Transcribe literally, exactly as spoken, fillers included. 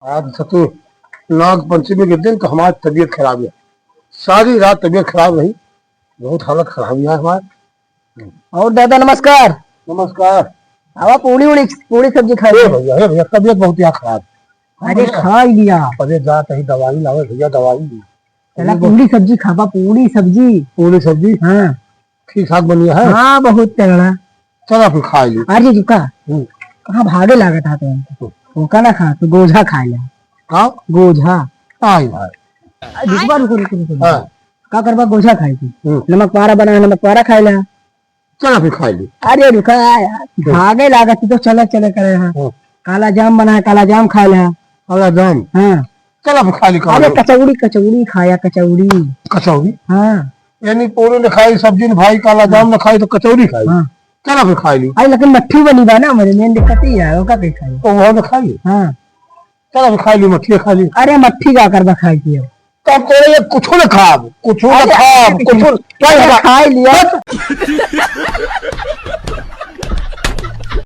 आज सतु नाग पंचमी के दिन तो हमारी तबीयत खराब है, सारी रात तबीयत खराब रही, बहुत हालत खराब है हमारी। और दादा नमस्कार। नमस्कार। आवा पूड़ी उड़ी, पूड़ी सब्जी खा ए ले। भैया, ए भैया, तबीयत बहुत यहाँ खराब। अरे भैया, खा ही लिया। अरे जात ही दवाई लावे भैया, दवाई। चला पूड़ी सब्जी खाबा, पूड़ी सब्जी। पूड़ी सब्जी? हाँ। ठीक ठाक बनिया है? हाँ, बहुत तगड़ा। चला फिर खा ली। अरे रुका, हम्म। कहाँ भागे लागत हा तुम? हम्म। ओका ना खा, तू गोझा खा ले। का? गोझा। आई भाई। अरे रुका, रुका, रुका, रुका, रुका। हाँ। का करबा गोझा खाई थी? हम्म। नमक पारा बना है, नमक पारा खाई ला। चला फिर खा ली। अरे रुका यार, हम्म। भागे लागत ही तो चला, चला करे हा। हम्म। काला जाम बना है, काला जाम खाई ला। काला जाम? हाँ। चला फिर खा ली, खा अरे ली। कचौड़ी, कचौड़ी खाया, कचौड़ी। कचौड़ी? हाँ। यानी पूरी न खाई, सब्जी न भाई, काला जाम न खाई तो कचौड़ी खाई। हाँ। चला फिर खा ली। अरे लेकिन मट्ठी बनी बा ना, मेरे मेन दिक्कत ही है, ओका के खाई? तो वो न खाई। हाँ। चला फिर खा ली, मट्ठी खा ली। अरे मट्ठी का करबा खाई थी? तो हम तोरे ये कुछो न खाब, कुछो न अरे, खाब, अरे, कुछो न अरे, खाब। खाई लिया। बस।